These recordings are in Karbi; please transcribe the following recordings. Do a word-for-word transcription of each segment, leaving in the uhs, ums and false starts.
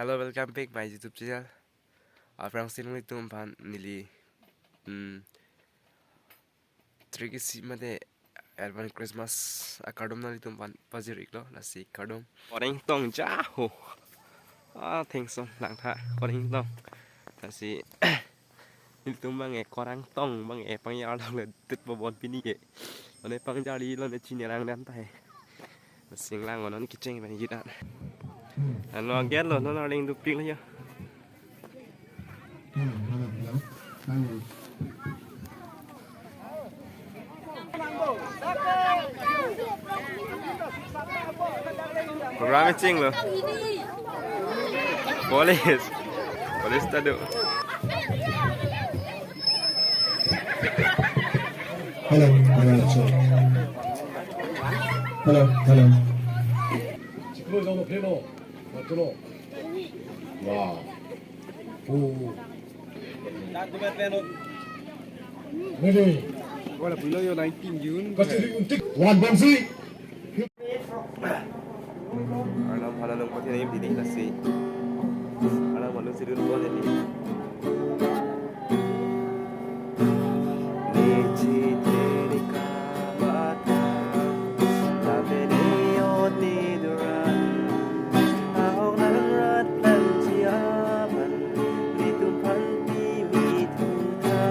Hello, welcome back my YouTube channel. Aphrangsi nanglitum aphan neli, hmm, three K C mate Advance Christmas akardom nanglitum aphan pajir-iklo, lasi kardom. Koreng tong ja ho. Ah, thanks so lang tha koreng tong. Lasi nelitum bang e korang tong bang e pangjar tong le tit bobon pini ke. Lone pangjarlo ne chini lang dan ta he. Singlang ono ni kecheng bang jit an. Ano agen lo, non arling dopik lo ya. Program chenglo. Police. Police ta do. Hello, hello, sir. Hello, hello. Chiklo jong no pheno. Matulo. Wow. Oh. Ready. Wala pulo yo nineteen June. Kachiri untik. One, one, three. Arnam hala nung pati nangim dini nasi. Arnam hala nung sirun tuan ini. Niji teni kamata, tabene ot ni duran. Ahok nang rat lang jiapan, netum aphan pimi thutha.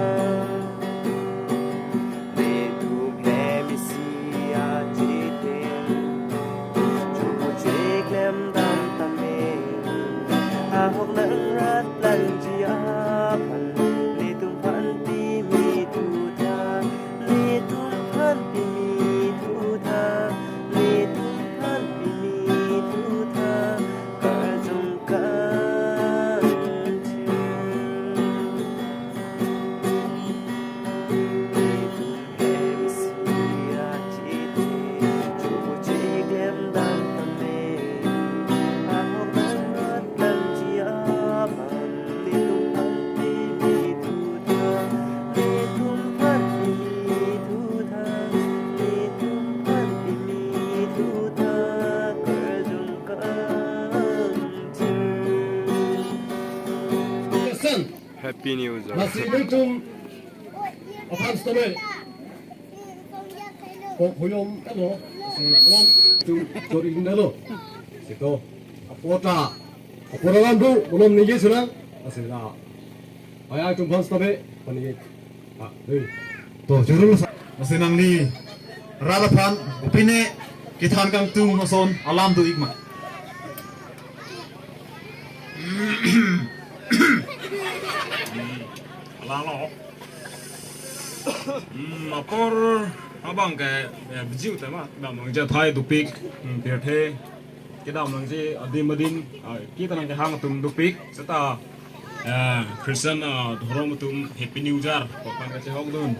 Netum hem isi achitin, chupu cheklem dam tame. Ahok nang rat lang jiapan, netum aphan pimi thutha, netum aphan pimi thutha, netum aphan pimi thutha, karjong kangthir. Happy New Year. Lasi nelitum aphan sitame. Ko huyom kano, si kolom tum chori lindalo. Sito. Apota. Apota lam do, kolom ningje sulang. Asila. Aya tum aphan sitame, pani. Ah, hei. To, juru sa. Masi nangli rat aphan, pine, kethan kangtung ason, alam do-ik ma. Alam lo. Hmm, apor abang ke, ya, biji utama, bang mangja thai dopik, hmm, pirthe, kedam nangji adim adim, ah, kita nangkehang atum dopik, seta, eh, Christian, ah, dhorom atum Happy New Year, kopan kachehok dun.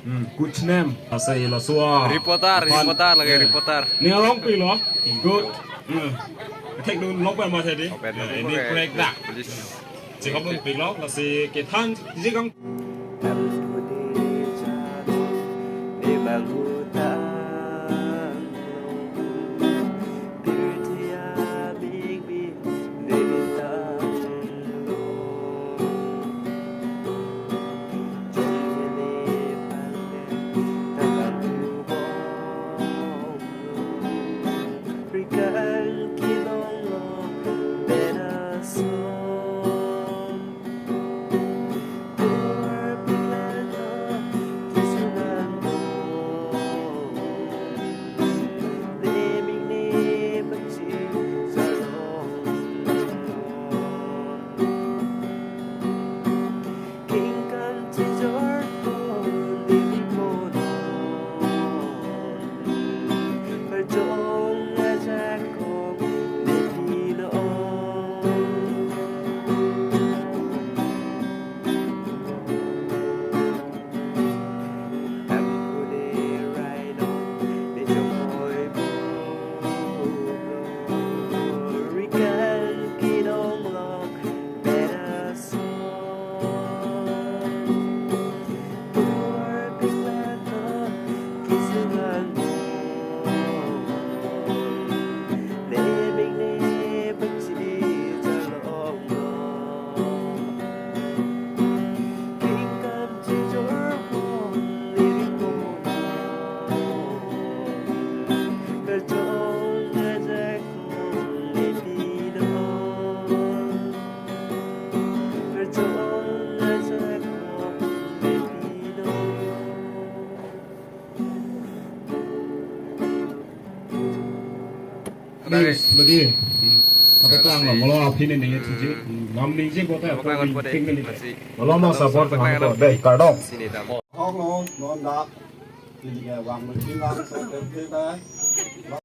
Hmm, kuch nem, asai la sua. Reporter, pan, reporter lagi, eh, reporter. Ni along pi lo, good. Hmm. Thek dun long pen ma thedi. Open, eh, open, ini open. Crack dah. Police. Chekop dun pik lo, lasi kethan, jikang. Tare. Badi. Kata klang lo, molo aphi ne ningje thiji. Nam ningje kota, Mokang aphi kon pode. Ping ne ningje. Masi. Molo mo support Masi. Hang ko, dei, kardom. Sini dam. Hong lo, non dak. Sini ke wang mesti lang, so, ke, ke, dai.